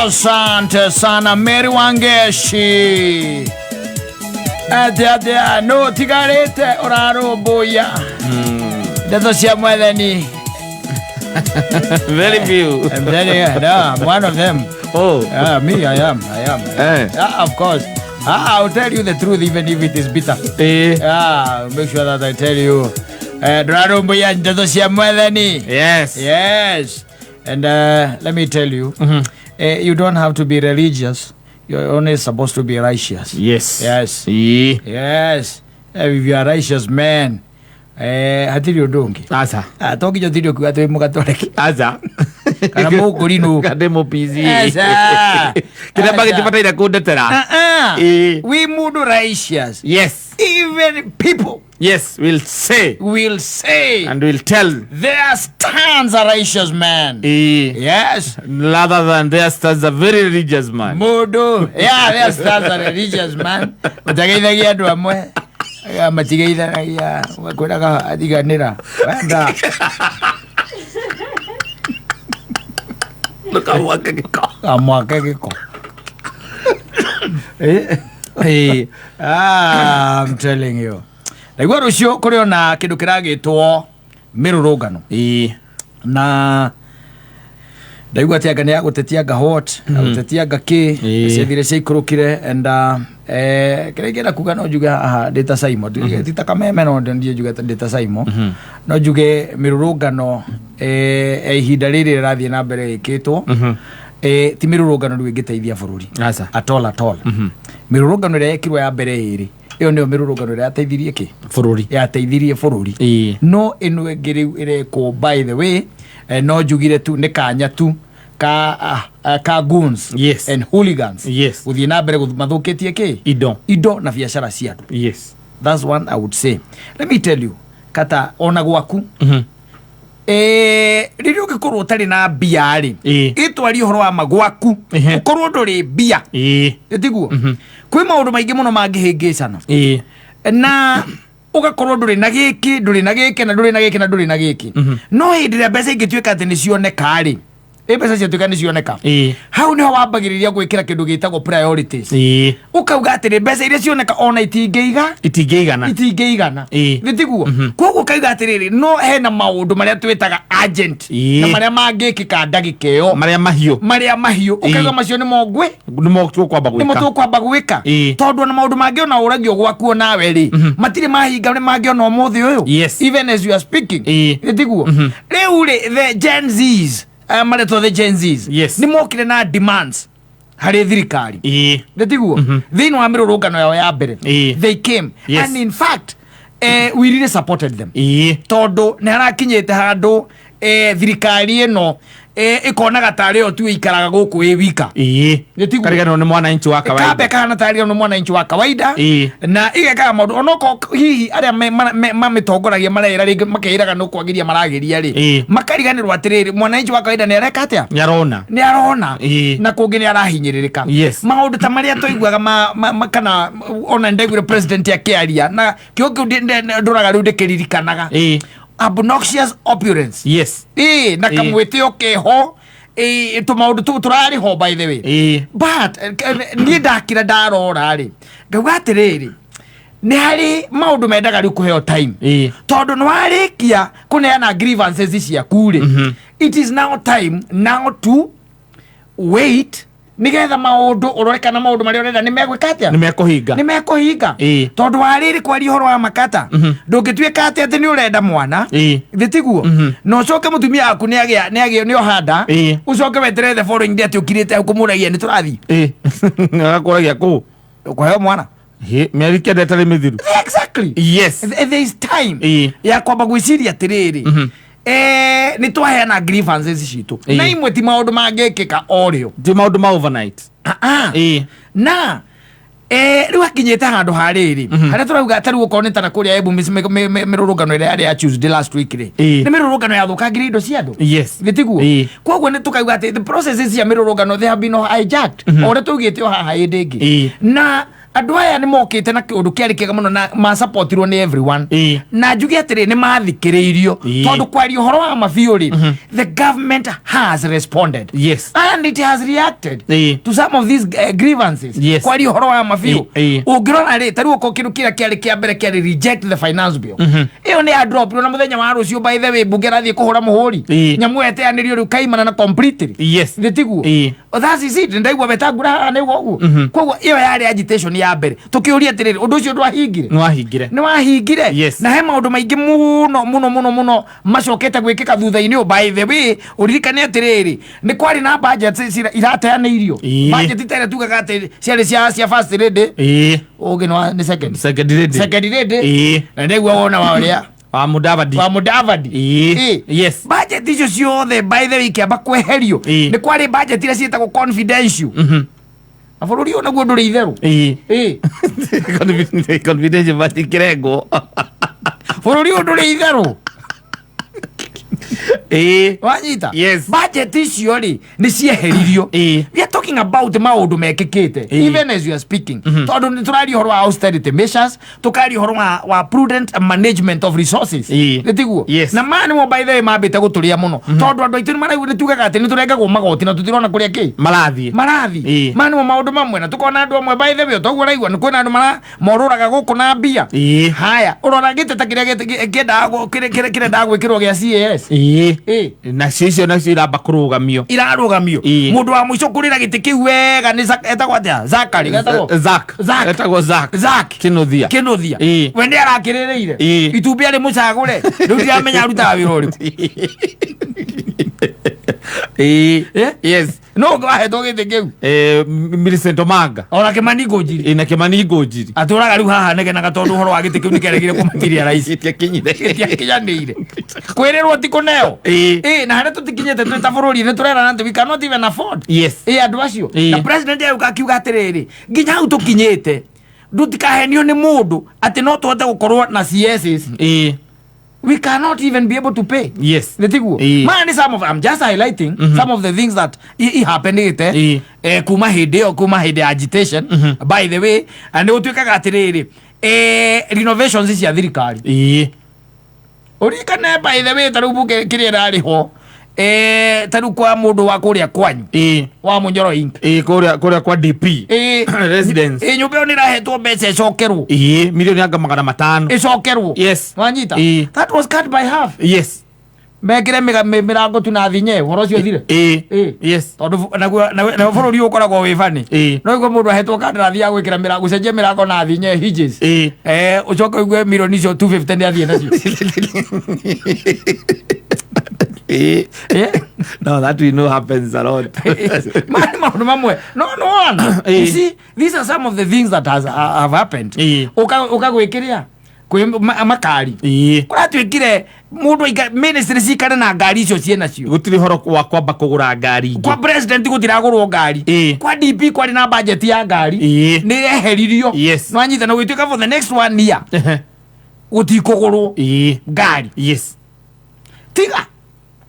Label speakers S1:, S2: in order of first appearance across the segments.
S1: Asante sana Mary Wangeshi. Atia atia no tigarite urarumbuya ndeto cia Mwathani.
S2: Very few.
S1: I'm telling you, no, I'm one of them.
S2: Oh.
S1: Yeah, me, I am, I am.
S2: Eh.
S1: Yeah, of course. Ah, I'll tell you the truth even if it is bitter.
S2: Eh.
S1: Yeah, make sure that I tell you. Ndũrarũmbũiya ndeto cia Mwathani.
S2: Yes.
S1: Yes. And let me tell you, you don't have to be religious. You're only supposed to be righteous.
S2: Yes.
S1: Yes.
S2: Ĩĩ.
S1: Yes. If you are righteous man, hatirĩ ũndũ ũngĩ.
S2: Aca.
S1: Ah, to nginya ũtinde ũkiuga atĩ wĩ mũgatoleki
S2: Aca.
S1: kana mũkũrinũ.
S2: Kana ndĩ mũpici.
S1: Aca.
S2: Kĩrĩa
S1: Aca.
S2: magĩtibataire kũndetera.
S1: Uh-uh.
S2: Ĩĩ.
S1: We mũndũ righteous.
S2: Yes.
S1: Even people
S2: Yes, we'll say
S1: will say
S2: and we'll tell.
S1: there stands a righteous man.
S2: Ĩĩ.
S1: Yes.
S2: Rather than there stands a very religious man.
S1: Mũndũ. Yeah, there stands a religious man. Ũtageithagia andũ amwe. Matigeithanagia. Kwĩraga atiganĩra. Wenda.
S2: Ndũkamwake gĩko.
S1: Kamwake gĩko. Eh?
S2: Ĩĩ.
S1: Ah, I'm telling you. Ndaigua rũciũ kũrĩ ona kĩndũ kĩragĩtwo mĩrũrũngano.
S2: Ĩĩ.
S1: Na ndaigua atĩ anga nĩ ya gũtetia anga what ya gũtetia anga kĩ.
S2: Ĩĩ.
S1: Ciathire ciaikũrũkire and kĩrĩa ingĩenda kuga no njuge haha ndĩ ta Simon. Ti ta kameme no ndiĩ njuge ndĩ ta Simon. No njuge mĩrũrũngano ya ihinda rĩrĩ rĩrathiĩ na mbere ĩkĩtwo, ti mĩrũrũngano rĩu ĩngĩteithia bũrũri.
S2: Aca.
S1: At all, at all. Mĩrũrũngano ĩrĩa yekirwo ya mbere ĩrĩ ĩyo nĩyo mĩrũrũngano ĩrĩa yateithirie kĩ.
S2: Bũrũri.
S1: Yateithirie bũrũri.
S2: Ĩĩ.
S1: No ĩno ĩngĩ rĩu ĩrekwo, by the way, no njugire tu nĩ kanya tu ka goons and hooligans gũthiĩ na mbere mathũkĩtie kĩ.
S2: Indo.
S1: Indo na biacara cia andũ. That's one I would say. Let me tell you, kata ona gwaku, rĩrĩa ũngĩkorwo ũtarĩ na mbia rĩ, ĩtwarie ũhoro wa ma gwaku, ũkorwo ndũrĩ mbia. Ĩtiguo kwĩ maũndũ maingĩ mũno mangĩhĩngĩcana na ũgakorwo ndũrĩ na gĩkĩ, ndũrĩ na gĩkĩ, na ndũrĩ na gĩkĩ, na ndũrĩ na gĩkĩ. No hĩndĩ ĩrĩa mbeca ingĩtuĩka atĩ nĩ cioneka rĩ, ĩ mbeca ciatuĩka nĩ cioneka, hau nĩho wambagĩrĩria gwĩkĩra kĩndũ gĩtagwo priorities. Ũkauga atĩrĩ, mbeca iria cioneka ona itingĩiga.
S2: Itingĩigana.
S1: Itingĩigana. Nĩ tiguo? Koguo ũkauga atĩrĩrĩ, no hena maũndũ marĩa twĩtaga agent na marĩa mangĩkĩka ndagĩka ĩyo.
S2: Marĩa mahiũ.
S1: Marĩa mahiũ. Ũkauga macio nĩmo ngwĩ
S2: Nĩmo tũkwamba
S1: nĩmo
S2: gwĩka.
S1: Tũkwamba gwĩka. Tondũ ona maũndũ mangĩ ona ũragio gwaku onawe rĩ, matirĩ mahinga nĩ mangĩona ũmũthĩ ũyũ, even as you are speaking. Nĩ tiguo? Rĩu rĩ, the Gen Zs, maretwo the Gen Zs, nĩ mokire na demands harĩ thirikari. Nĩ tiguo? Thĩinĩ wa mĩrũrũngano yao ya mbere, they came and in fact, we really supported them, tondũ nĩ harakinyĩte handũ thirikari ĩno ĩkonaga tarĩ yo tu ĩikaraga gũkũ ĩ wika. Nĩ tiguo?
S2: Kariganĩrwo nĩ mwananchi wa
S1: kambe
S2: kawaida.
S1: Kahana tarĩ nĩ mwananchi wa kawaida. Na igekaga maũndũ onokorwo hihi arĩa mamĩtongoragia mareira rĩngĩ makeiraga nĩ kwagĩria maragĩria rĩ, makariganĩrwo atĩrĩrĩ, mwananchi wa kawaida nĩ areka atĩa?
S2: Nĩarona.
S1: Nĩ arona. Na kũngĩ nĩ arahinyĩrĩrĩka. Maũndũ ta marĩa twaiguaga kana ona ndaiguire president akĩaria na kĩo kĩu ndũraga rĩu ndĩkĩririkanaga. Obnoxious opulence. Ĩĩ, na kamwĩtĩo keho, ĩĩ, tũmaũndũ tũu tũrarĩ ho, by the way. But niĩ ndakira ndarora rĩ, ngauga atĩrĩrĩ, nĩ harĩ maũndũ mendaga rĩu kũheo time, tondũ nĩ warĩkia kũneana grievances ciaku rĩ, it is now time now to wait nigetha maũndũ ũrore kana maũndũ marĩa ũrenda nĩ megwĩka atĩa.
S2: Nĩ mekũhinga.
S1: Nĩ mekũhinga. Tondũ warĩrĩ kwaria ũhoro wa makata, ndũngĩtuĩka atĩ nĩ ũrenda mwana, thĩ tiguo, na ũcoke mũtumia waku nĩ agĩa nĩ agĩa nĩ ohanda, ũcoke weterere the following day atĩ ũkirĩte hau kũmũragia nĩ tũrathiĩ.
S2: Agakũragia kũ?
S1: Kũheo mwana.
S2: Hĩ, mĩeri 9 ĩtarĩ mĩthiru.
S1: Exactly. There is time ya kwamba gwĩciria atĩrĩrĩ, nĩ twaheana grievances citũ, na imwe ti maũndũ mangĩkĩka o rĩo.
S2: Ti maũndũ ma overnight.
S1: Ah, ah. Na Rĩu akinyĩte handũ ha rĩrĩ harĩa tũrauga ta rĩu okorwo nĩ ta na kũrĩa Embu mĩrũrũngano ĩrĩa yarĩ ya Tuesday last week rĩ, nĩ mĩrũrũngano yathũkangirie indo cia andũ. Gĩtiguo? Koguo nĩ tũkauga atĩ the processes cia mĩrũrũngano, they have been hijacked, o ũrĩa tũugĩte o haha hĩndĩ ĩngĩ. Na andũ aya nĩ mokĩte na kĩũndũ kĩarĩ kĩega mũno na masapotirwo nĩ everyone. Na njuge atĩrĩ, nĩ mathikĩrĩirio, tondũ kwaria ũhoro wa mabiũ rĩ, the government has responded and it has reacted to some of these grievances. Kwaria ũhoro wa mabiũ, ũngĩrora rĩ, ta rĩu okorwo kĩndũ kĩrĩa kĩarĩ kĩa mbere kĩarĩ reject the finance bill, ĩyo nĩ ya drop na mũthenya wa rũciũ, by the way, mbunge ĩrathiĩ kũhũra mũhũri. Nyamũ ĩyo ĩteanĩrio rĩu kaimana na completely. Nĩ tiguo? Oh, that is it. Ndaigua Wetangula haha nĩguo ũguo. Koguo ĩyo yarĩ agitation ya mbere, tũkĩũria atĩrĩrĩ, ũndũ ũcio ndwahingire?
S2: Nĩ wahingire.
S1: Nĩ wahingire. Na he maũndũ maingĩ mũno mũno mũno mũno macokete gwĩkĩka thutha-inĩ ũyũ. By the way, ũririkane atĩrĩrĩ, nĩ kwarĩ na budget irateanĩirio. Budget ta ĩrĩa tugaga atĩ ciarĩ cia first lady, ũngĩ nĩ second.
S2: Second lady.
S1: Second lady. Na nĩguo wona wa ũrĩa
S2: wa Mudavadi.
S1: Wa Mudavadi. Budget icio ciothe, by the way, ikĩamba kweherio. Nĩ kwarĩ budget iria ciĩtagwo confidential, na bũrũri ũyũ naguo ndũrĩ itherũ.
S2: Confidential budget kĩrengwo.
S1: Bũrũri ũyũ ndũrĩ itherũ. Wanyita?
S2: Yes.
S1: Budget icio rĩ, nĩ cieheririo. We are talking about maũndũ mekĩkĩte even as you are speaking, tondũ nĩ tũraria ũhoro wa austerity measures, tũkaria ũhoro wa prudent management of resources. Nĩ tiguo?
S2: Yes.
S1: Na maya nĩmo, by the way, mambĩte gũtũrĩa mũno, tondũ andũ aitũ nĩ maraigua nĩ tugaga atĩ nĩ tũrengagwo magoti na tũtirona kũrĩa kĩ
S2: marathiĩ.
S1: Marathi. Maya nĩmo maũndũ mamwe, na tũkona andũ amwe, by the way, toguo ũraigua nĩ kwĩna andũ mara morũraga gũkũ na mbia. Haya, ũrora gĩtĩ ta kĩrĩa kĩrendaga gwĩkĩrwo gĩa CAS.
S2: Nacio icio nacio iramba kũrũgamio.
S1: Irarũgamio. Mũndũ wa mũico kũrĩra gĩtĩ kĩu wega nĩ etagwo atĩa, Zakari etagwo?
S2: Zack.
S1: Zack.
S2: Etagwo Zack.
S1: Zack.
S2: Kinuthia.
S1: Kĩnuthia. We nĩ arakĩrĩrĩire itumbĩ arĩ mũcagũre, rĩu ndiramenya arutaga wĩra ũrĩkũ. Eh? No ũngĩ wahetwo gĩtĩ kĩu?
S2: Millicent Omanga.
S1: Ona Kĩmani Ngũnjiri.
S2: Na Kĩmani Ngũnjiri.
S1: Atũraga rĩu haha negenaga tondũ ũhoro wa gĩtĩ kĩu nĩ kĩaregire kũmatiria raici.
S2: Gĩtiakinyire.
S1: Gĩtiakinyanĩire, kwĩrĩrwo ti kũneo. Na harĩa tũtikinyĩte twĩ ta bũrũri, nĩ tũrerana atĩ we cannot even afford andũ acio. Na president auga, akiuga atĩrĩrĩ, nginya hau tũkinyĩte, ndũtikahenio nĩ mũndũ atĩ no tũhote gũkorwo na CSs. We cannot even be able to pay. Nĩ tiguo? Maya nĩ some of, I'm just highlighting some of the things that i happenĩte kuma hĩndĩ ĩyo, kuma hĩndĩ ya agitation. By the way, na nĩ gũtuĩkaga atĩrĩrĩ, renovations cia thirikari, ũririkane, by the way, ta rĩu bunge kĩrĩa ĩrarĩ ho, ta rĩu kwa mũndũ wa kũrĩa kwanyu wa Mũnyoro Inc.
S2: Kũrĩa kwa DP residence.
S1: Nyũmba ĩyo nĩ ĩrahetwo mbeca ĩcokerwo.
S2: Milioni anga 500.
S1: Ĩcokerwo. Wanyita? That was cut by half. Mekĩre mĩrango tu na thinye, ũhoro ũcio ũthire. Tondũ naguo bũrũri ũyũ ũkoragwo wĩ bani. No iguo mũndũ ahetwo kandarathi ya gwĩkĩra mĩrango, gũcenjia mĩrango na thinye, hinges. Ũcoke ũigue milioni icio 250 nĩ athiĩ nacio.
S2: No, that we know happens a lot.
S1: Maya nĩ maũndũ mamwe no no wana. You see, these are some of the things that have happened. Ũkagwĩkĩrĩa kwĩ makari kũratuĩkire mũndũ ministry cikare na ngari icio ciĩ nacio.
S2: Gũtirĩ horo wa kwamba kũgũra ngari ingĩ.
S1: Kwa president gũtiragũrwo ngari. Kwa DP kwarĩ na budget ya ngari, nĩ yeheririo. Nwanyita? Na gũgĩtuĩka for the next one year gũtikũgũrwo ngari, tiga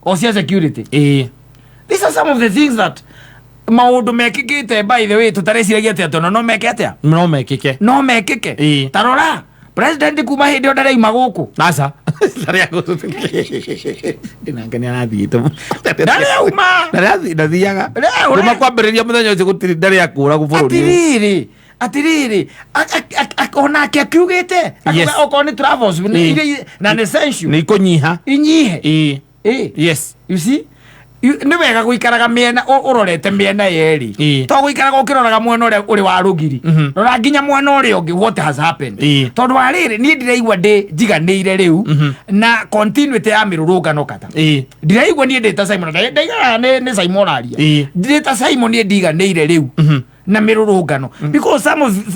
S1: o cia security. These are some of the things that maũndũ mekĩkĩte, by the way, tũtareciragia atĩ ona no meke atĩa.
S2: No mekĩke.
S1: No mekĩke. Ta rora president, kuma hĩndĩ ĩyo ndaraima gũkũ.
S2: Aca. Ndarĩa nake nĩ arathiĩte.
S1: Ndarauma.
S2: Ndarathiĩ, ndathiaga. Kuma kwambĩrĩria mũthenya ũcio gũtirĩ ndarĩ akũra bũrũri ũyũ.
S1: Atirĩrĩ, onake akiugĩte akiuga okorwo nĩ travels iria na nĩ essential
S2: nĩ ikũnyiha.
S1: Inyihe. You see, nĩ wega gũikaraga mĩena ũrorete mĩena yerĩ, to gũikaraga ũkĩroraga mwena ũrĩa ũrĩ wa rũgiri. Rora nginya mwena ũrĩa ũngĩ, what has happened. Tondũ wa rĩrĩ, niĩ ndĩraigua ndĩ njiganĩire rĩu na continuity ya mĩrũrũngano kata. Ndiraigua niĩ ndĩ ta Simon, ndaigaga nĩ Simon ũraria. Ndĩ ta Simon, niĩ ndiganĩire rĩu na mĩrũrũngano, because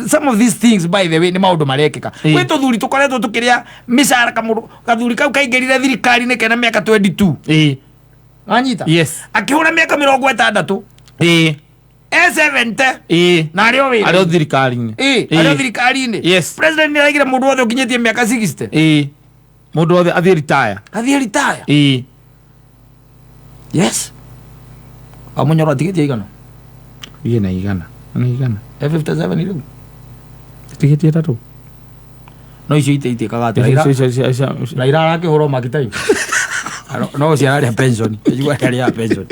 S1: some of these things, by the way, nĩ maũndũ marekĩka. Gwĩ tũthuri tũkoretwo tũkĩrĩa mĩcara, kamũndũ gathuri kau kaingĩrire thirikari-inĩ kena mĩaka 22. Wanyita?
S2: Yes.
S1: Akĩhũra mĩaka 60. E70 na arĩ o wĩra
S2: Arĩ o thirikari-inĩ.
S1: Ĩ, arĩ o thirikari-inĩ. President nĩ araigire mũndũ wothe ũkinyĩtie mĩaka 60
S2: Ĩ, mũndũ wothe athiĩ retire.
S1: Athiĩ retire. Yes, Wamunyoro atigĩtie igana.
S2: Igana, igana na igana.
S1: E 57 rĩu.
S2: Tigĩtie ĩtatũ.
S1: No icio ite itĩkaga atĩ Raila. Raila arakĩhũrwo makitaimu no ũcio ararĩa pension, njigua arĩa pension.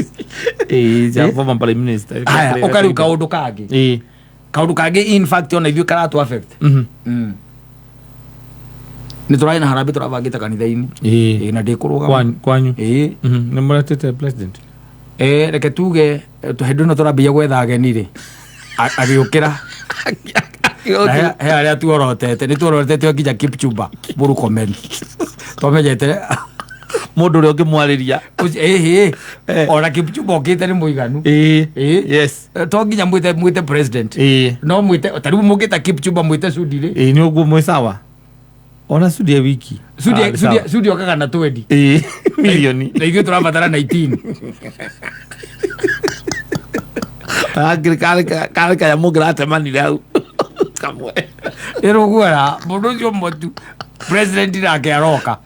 S2: Ĩ, cia former prime minister.
S1: Aya, ũka rĩu kaũndũ kangĩ. Kaũndũ kangĩ, in fact, ona ithuĩ karatu affect. Nĩ tũrarĩ na harambĩ tũrabangĩte kanitha-inĩ. Ĩ, na ndĩkũrũgama.
S2: Kwanyu?
S1: Ĩ.
S2: Nĩ mũretĩte president?
S1: Eh, reke tuge hĩndĩ ĩno tũrambia gwetha ageni rĩ, agĩũkĩra. Na he harĩa tuorotete, nĩ tuorotete nginya Kipchumba Murkomen, twamenyete
S2: Mũndũ ũrĩa ũngĩmwarĩria.
S1: Ĩhĩ, ona Kipchumba okĩte nĩ mũiganu. Ĩ. To nginya mwĩte president. No mwĩte, ta rĩu mũngĩta Kipchumba, mwĩte Sudi rĩ.
S2: Ĩ, nĩ ũguo mwĩ sawa, ona Sudi e wiki.
S1: Sudi.
S2: Ah, nĩ
S1: Sudi.
S2: sawa.
S1: Sudi okaga na 20
S2: Ĩ, milioni.
S1: Na ithuĩ tũrabatara 19.
S2: Karĩ kanyamũ ngĩratemanire hau kamwe.
S1: Ĩrũguara mũndũ ũcio ũmwe tu, president nake aroka.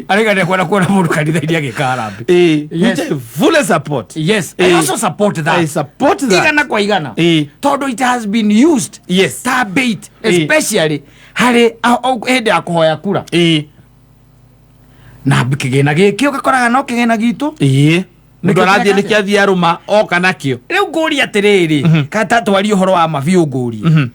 S1: Arĩga nĩekwenda kuona mũndũ kanitha-inĩ agĩka harambĩ. Yes.
S2: Which I fully support.
S1: Yes, I also support that.
S2: I support that.
S1: 100%. Tondũ it has been used ta bait, especially harĩ hĩndĩ ya kũhoya kura. Na kĩgĩna gĩkĩ ũgakoraga no kĩgĩna gitũ.
S2: Mũndũ
S1: Nĩkĩo
S2: arathiĩ
S1: kĩreka
S2: nĩkĩo athiĩ arũma oka nakĩo.
S1: Rĩu ngũria atĩrĩrĩ, kata twarie ũhoro wa ma biũ, ngũrie,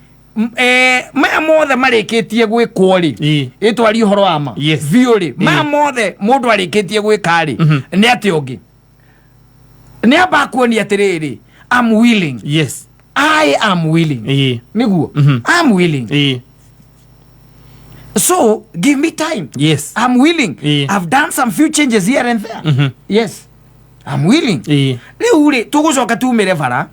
S1: maya mothe marĩkĩtie gwĩkwo rĩ, ĩtwarie ũhoro wa ma biũ rĩ, maya mothe mũndũ arĩkĩtie gwĩka rĩ, nĩ atĩ ũngĩ nĩ amba kuonia atĩrĩrĩ, I'm willing. I am willing. Nĩguo. I'm willing, so give me time. I'm willing. I've done some few changes here and there. Yes, I'm willing. Rĩu rĩ, tũgũcoka tumĩre bara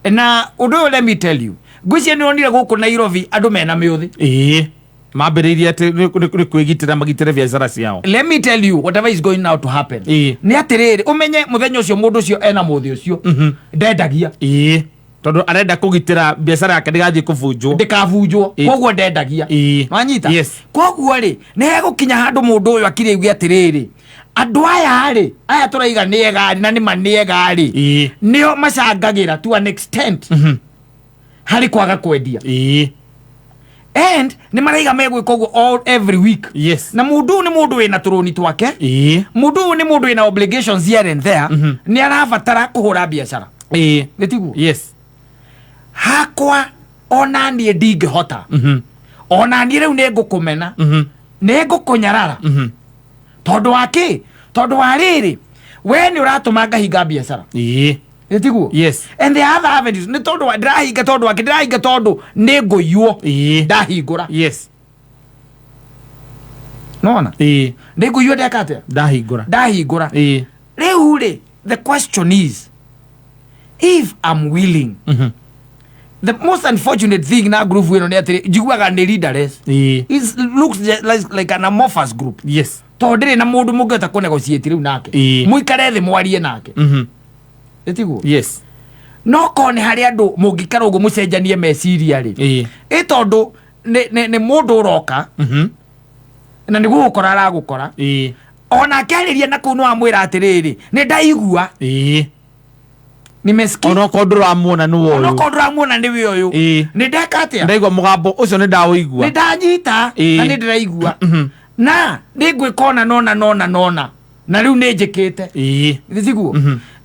S1: na ũndũ ũyũ. Let me tell you, ngwĩciria nĩ onire gũkũ Nairobi andũ mena mĩũthĩ.
S2: Ĩ, mambĩrĩirie atĩ nĩ kwĩgitĩra magitĩre biacara ciao.
S1: Let me tell you, whatever is going now to happen, nĩ atĩrĩrĩ, ũmenye mũthenya ũcio mũndũ ũcio ena mũthĩ ũcio ndendagia.
S2: Ĩ, tondũ arenda kũgitĩra biacara yake ndĩgathiĩ kũbunjwo.
S1: Ndĩkabunjwo. Koguo ndendagia. Wanyita?
S2: Yes.
S1: Koguo rĩ, nĩ hegũkinya handũ mũndũ ũyũ akire auge atĩrĩrĩ, andũ aya rĩ, aya tũraiga nĩ ega rĩ, na nĩ ma nĩ ega rĩ, nĩo macangagĩra to an extent harĩ kwaga kwendia. And nĩ maraiga megwĩka ũguo all every week. Na mũndũ ũyũ nĩ mũndũ wĩna tũrũni twake. Mũndũ ũyũ nĩ mũndũ wĩna obligations here and there. Nĩ arabatara kũhũra biacara. Nĩ tiguo?
S2: Yes.
S1: Hakwa ona niĩ ndingĩhota. Ona niĩ rĩu nĩ ngũkũmena, nĩ ngũkũnyarara. Tondũ wa kĩ? Tondũ wa rĩrĩ, we nĩ ũratũma ngahinga biacara. Nĩ tiguo?
S2: Yes.
S1: And the other avenues, nĩ tondũ ndĩrahinga tondũ wa kĩ? Ndĩrahinga tondũ nĩ ngũiywo ndahingũra. Nona nĩ ngũiywo ndeka atĩa?
S2: Ndahingũra.
S1: Ndahingũra. Rĩu rĩ, the question is, if I'm willing, the most unfortunate thing na group ĩno nĩ atĩrĩ, njiguaga nĩ leaderless. It looks like an amorphous group, tondũ ndĩrĩ na mũndũ mũngĩhota kũ negotiate rĩu nake, mũikare thĩ mwarie nake. Ĩtiguo?
S2: Yes.
S1: No korwo nĩ harĩ andũ mũngĩikara ũguo mũcenjanie meciria rĩ, ĩ tondũ nĩ mũndũ ũroka na nĩ gũgũkora aragũkora. Ona akĩarĩria na kũu nĩ wamwĩra atĩrĩrĩ, nĩ ndaigua, nimesikia.
S2: Onokorwo ndũramuona nĩ woyũ.
S1: Onokorwo ndũramuona nĩwe ũyũ. Nĩ ndeka atĩa?
S2: Ndaigua mũgambo ũcio, nĩ ndaũigua.
S1: Nĩ ndanyita. Na nĩ ndĩraigua na nĩ ngwĩka ona nona nona nona na rĩu nĩ njĩkĩte. Nĩ tiguo?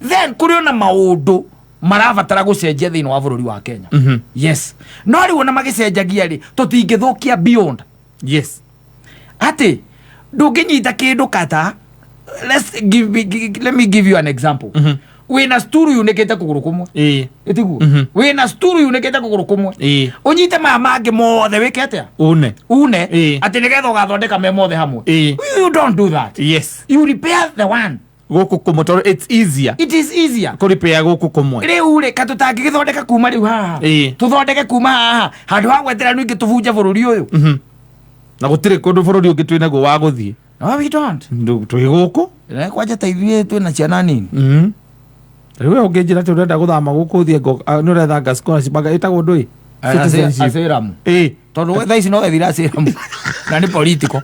S1: Then kũrĩ ona maũndũ marabatara gũcenjia thĩinĩ wa bũrũri wa Kenya. Yes, no rĩu ona magĩcenjagia rĩ, tũtingĩthũkia beyond. Atĩ ndũngĩnyita kĩndũ kata, let's give me, let me give you an example. Wĩna sturu yunĩkĩte kũgũrũ kũmwe. Ĩtiguo? Wĩna sturu yunĩkĩte kũgũrũ kũmwe, ũnyite maya mangĩ mothe wĩke atĩa?
S2: Une.
S1: Une. Atĩ nĩgetha ũgathondeka me mothe hamwe. You don't do that. You repair the one.
S2: Gũkũ kũmwe tondũ it's easier.
S1: It is easier.
S2: Kũripĩa gũkũ kũmwe.
S1: Rĩu rĩ, ka tũtangĩgĩthondeka kuma rĩu haha, tũthondeke kuma haha handũ ha gwetera ningĩ tũbunje bũrũri ũyũ.
S2: Na gũtirĩ kũndũ bũrũri ũngĩ twĩ naguo wa gũthiĩ.
S1: No, we don't.
S2: Twĩ gũkũ.
S1: Kwanja ta ithuĩ twĩna ciana nini.
S2: Rĩu we ũngĩnjĩra atĩ ũrenda gũthama gũkũ ũthiĩ nĩ ũrethanga scholarship anga ĩtagwo ndũĩ? Citizenship.
S1: Asylum.
S2: Ĩĩ.
S1: Tondũ thaa ici no ethire asylum na nĩ political.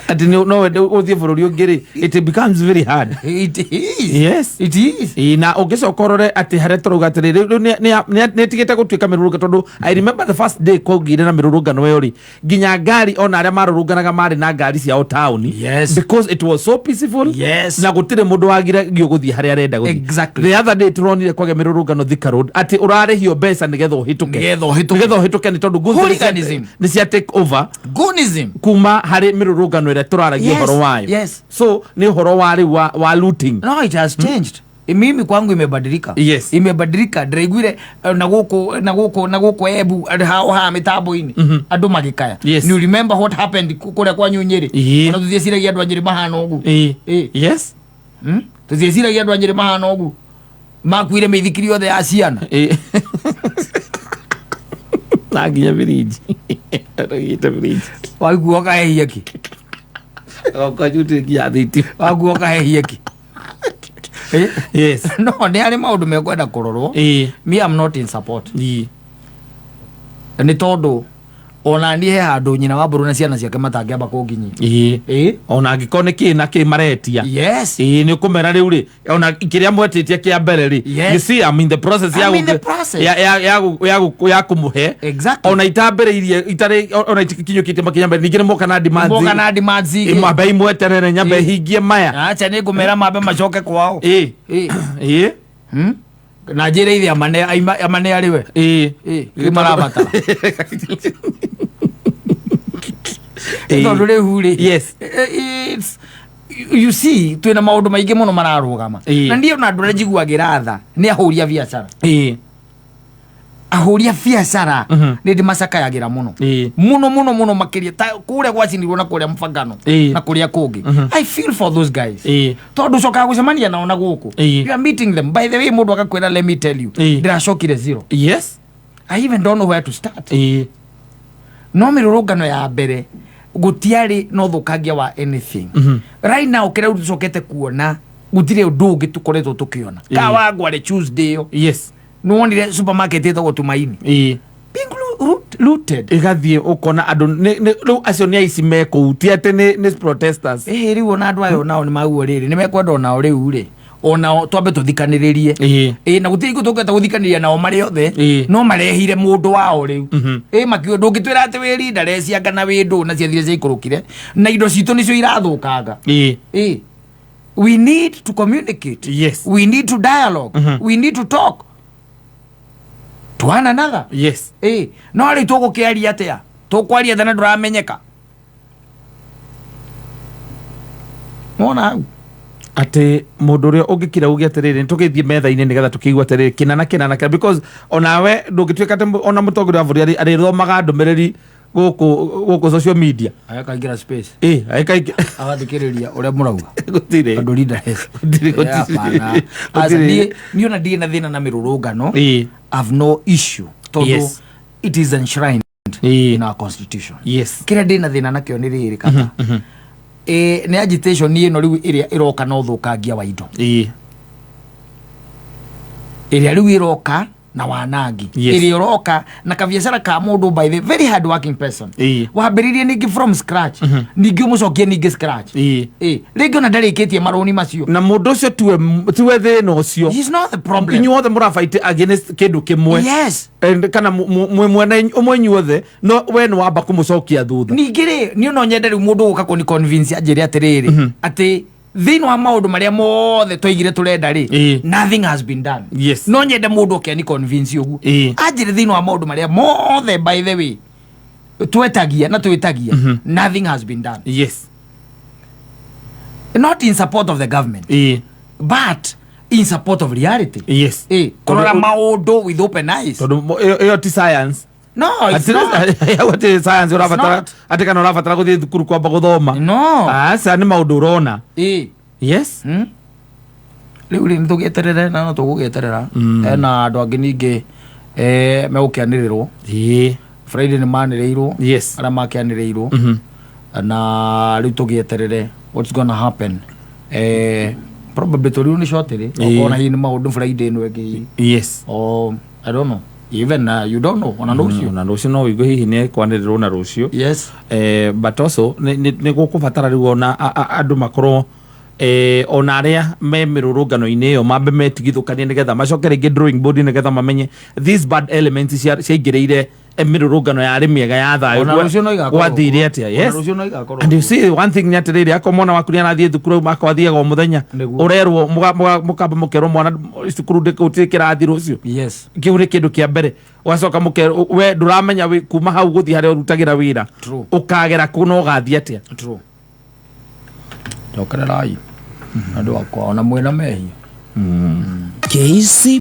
S2: Atĩ no wende ũthiĩ bũrũri ũngĩ rĩ, it becomes very hard.
S1: It is.
S2: Yes.
S1: It is.
S2: Ĩĩ, na ũngĩcoka ũrore atĩ harĩa tũrauga atĩrĩ rĩu nĩ ĩtigĩte gũtuĩka mĩrũrũngano, tondũ I remember the first day kwaugire na mĩrũrũngano ĩyo rĩ, nginya ngari ona arĩa marũrũnganaga marĩ na ngari ciao taũni.
S1: Yes.
S2: Because it was so peaceful.
S1: Yes.
S2: Na gũtirĩ mũndũ wagiragio gũthiĩ harĩa arenda gũthiĩ.
S1: Exactly.
S2: The other day tũronire kwagĩa mĩrũrũngano Thika Road atĩ ũrarĩhio mbeca nĩgetha ũhĩtũke.
S1: Nĩgetha ũhĩtũke.
S2: Nĩgetha ũhĩtũke nĩ tondũ goods
S1: Hooliganism.
S2: nĩ cia take over
S1: Goonism.
S2: kuma harĩ mĩrũrũngano ĩrĩa tũraragia
S1: Yes,
S2: ũhoro wayo.
S1: yes.
S2: So nĩ ũhoro wa rĩu wa looting.
S1: No, it has changed. Mimi kwangu imebadilika.
S2: Yes.
S1: Imebadilika. Ndĩraiguire na gũkũ Embu andũ ha mĩtambo-inĩ andũ magĩkaya.
S2: Yes.
S1: You remember what happened kũrĩa kwanyu Nyĩrĩ?
S2: Ĩĩ.
S1: Ona tũtieciragia andũ a Nyĩrĩ mahana ũguo.
S2: Ĩĩ.
S1: Ĩĩ.
S2: Yes.
S1: Tũtieciragia andũ a Nyĩrĩ mahana ũguo, makuire mĩithikiri yothe ya ciana.
S2: Ĩĩ. Na nginya birinji. Arugĩte birinji.
S1: Waigua ũkahehia kĩ?
S2: Agoka nyutĩ nginya thitima.
S1: Waigua ũkahehia kĩ? Ĩ?
S2: Yes.
S1: No nĩ harĩ maũndũ mekwenda kũrorwo.
S2: Ĩĩ.
S1: Me, am not in support.
S2: Ĩĩ.
S1: Nĩ tondũ ona niĩ he handũ nyina wa mbũrũ na ciana ciake matangĩamba kũnginyia.
S2: Ĩĩ.
S1: Ĩ.
S2: Ona angĩkorwo nĩ kĩ na kĩ maretia.
S1: Yes.
S2: Ĩĩ, nĩ ũkũmera rĩu rĩ, ona kĩrĩa mwetĩtie kĩa mbere rĩ.
S1: Yes.
S2: You see, I'm in the process ya
S1: I'm in the process.
S2: ya kũmũhe.
S1: Exactly.
S2: Ona itambĩrĩirie itarĩ ona itikinyũkĩtie makinya mbere, ningĩ nĩ moka na demands.
S1: Moka na demands ingĩ.
S2: Mambe imweterere nyambe
S1: Ĩĩ.
S2: hingie maya.
S1: Acha, nĩ ngũmera mambe macoke kwao.
S2: Ĩĩ.
S1: Ĩ.
S2: Ĩĩ.
S1: Na njĩre ithe amane arĩ we.
S2: Ĩĩ.
S1: Ĩ, kĩ marabatara?
S2: Ĩĩ.
S1: Tondũ rĩu rĩ,
S2: Yes.
S1: You see, twĩna maũndũ maingĩ mũno mararũgama.
S2: Ĩĩ.
S1: Na niĩ ona andũ arĩa njiguagĩra tha nĩ ahũri a biacara.
S2: Ĩĩ.
S1: Ahũri a biacara nĩ ndĩmacakayagĩra mũno.
S2: Ĩĩ.
S1: Mũno mũno mũno makĩria ta kũrĩa gwacinirwo na kũrĩa mũbangano
S2: Ĩĩ.
S1: na kũrĩa kũngĩ. I feel for those guys.
S2: Ĩĩ.
S1: Tondũ ũcokaga gũcemania nao na gũkũ.
S2: Ĩĩ.
S1: You are meeting them, by the way, mũndũ agakwĩra, "Let me tell you,
S2: Ĩĩ.
S1: ndĩracokire zero.
S2: Yes.
S1: I even don't know where to start."
S2: Ĩĩ.
S1: No mĩrũrũngano ya mbere gũtiarĩ na ũthũkangia wa anything. Right now kĩrĩa rĩu tũcokete kuona, gũtirĩ ũndũ ũngĩ tũkoretwo tũkĩona.
S2: Ĩĩ.
S1: Kawangware Tuesday ĩyo,
S2: Yes.
S1: nĩwonire supermarket ĩtagwo Tumaini
S2: Ĩĩ.
S1: being looted.
S2: Ĩgathiĩ ũkona andũ rĩu acio nĩ aici me kũu, ti atĩ nĩ protesters.
S1: Ĩhĩ, rĩu ona andũ aya onao nĩ maguo rĩrĩ nĩ mekwenda onao rĩu rĩ onao twambe tũthikanĩrĩrie.
S2: Ĩĩ.
S1: Ĩ, na gũtirĩ hingo tũngĩhota gũthikanĩria nao marĩ othe.
S2: Ĩĩ.
S1: No marehire mũndũ wao rĩu. Ĩ, makiuga ndũngĩtwĩra atĩ wĩ rinda recianga na wĩ ndũ na ciathire ciaikũrũkire na indo citũ nĩcio irathũkanga.
S2: Ĩĩ.
S1: Ĩ, we need to communicate.
S2: Yes.
S1: We need to dialogue. We need to talk to one another.
S2: Yes.
S1: Ĩ, no rĩu tũgũkĩaria atĩa? Tũkwaria atĩa na ndũramenyeka wona hau?
S2: Atĩ mũndũ ũrĩa ũngĩkira uge atĩrĩrĩ, nĩ tũgĩthiĩ metha-inĩ nĩgetha tũkĩigua atĩrĩrĩ kĩna na kĩna na kĩna, because onawe ndũngĩtuĩka atĩ ona mũtongoria wa bũrũri arĩthomaga ndũmĩrĩri gũkũ social media.
S1: Agakaingĩra space.
S2: Ĩ, agĩkaingĩ
S1: Agathikĩrĩria ũrĩa mũrauga.
S2: Gũtirĩ.
S1: Andũ leaders.
S2: Gũtirĩ, gũtirĩ.
S1: Niĩ ona ndirĩ na thĩna na mĩrũrũngano. I've no issue tondũ it is enshrined in our constitution. Kĩrĩa ndĩ na thĩna nakĩo nĩ rĩrĩ kata ĩ nĩ agitation ĩno rĩu ĩrĩa ĩroka na ũthũkangia wa indo, ĩrĩa rĩu ĩroka na wanangi, ĩrĩa ĩroka na kabiacara ka mũndũ, by the very hard working person, wambĩrĩrie ningĩ from scratch, ningĩ ũmũcokie ningĩ scratch. Ĩ, rĩngĩ ona ndarĩkĩtie marũni macio.
S2: Na mũndũ ũcio tiwe thĩna ũcio.
S1: He's not the problem.
S2: Inyuothe mũrabaite against kĩndũ kĩmwe.
S1: Yes.
S2: And kana mwĩ mwena ũmwe inyuothe, no we nĩ wamba kũmũcokia thutha.
S1: Ningĩ rĩ, niĩ no nyende rĩu mũndũ gũka kũni convince anjĩre atĩrĩrĩ, atĩ thĩinĩ wa maũndũ marĩa mothe twaigire tũrenda rĩ, nothing has been done. No nyende mũndũ oke ani convince ũguo, anjĩre thĩinĩ wa maũndũ marĩa mothe, by the way, twetagia na twĩtagia, nothing has been done. Not in support of the government, but in support of reality. Kũrora maũndũ with open eyes.
S2: Tondũ ĩyo ti science.
S1: No, it's not.
S2: Atĩ science ũrabatara
S1: Not.
S2: atĩ kana ũrabatara gũthiĩ thukuru kwamba gũthoma.
S1: No.
S2: Aca, nĩ maũndũ ũrona. Yes.
S1: Rĩu rĩ, nĩ tũgĩeterere na no tũgũgĩeterera hena andũ angĩ ningĩ megũkĩanĩrĩrwo. Friday nĩ manĩrĩirwo, arĩa makĩanĩrĩirwo, na rĩu tũgĩeterere what's gonna happen. Probably tũriũ nĩ shortly. Okorwo hihi nĩ maũndũ Friday ĩno ĩngĩ. Or I don't know, even you don't know ona rũciũ.
S2: Na rũciũ no wĩigue hihi nĩ kwanĩrĩrwo na rũciũ. But also nĩ gũkũbatara rĩu ona andũ makorwo ona arĩa me mĩrũrũngano-inĩ ĩyo mambe metigithũkanie nĩgetha macoke rĩngĩ drawing board, nĩgetha mamenye these bad elements ciaingĩrĩire mĩrũrũngano yarĩ mĩega ya thayũ.
S1: Ona rũciũ no igakorwo
S2: Gwathire
S1: kuo.
S2: atĩa?
S1: Ona rũciũ no igakorwo.
S2: And you see, one thing nĩ atĩrĩrĩ, akorwo mwana waku nĩ arathiĩ thukuru akorwo athiaga o mũthenya, ũrerwo mũkamba mũkerwo mwana cukuru gũtirĩ kĩrathi rũciũ. Kĩu nĩ kĩndũ kĩa mbere. Ũgacoka mũkerwo we ndũramenya kuma hau gũthiĩ harĩa ũrutagĩra wĩra ũkagera kũ na ũgathiĩ atĩa.
S1: True. Cokererai andũ akwa ona mwĩna mehia.
S3: KC.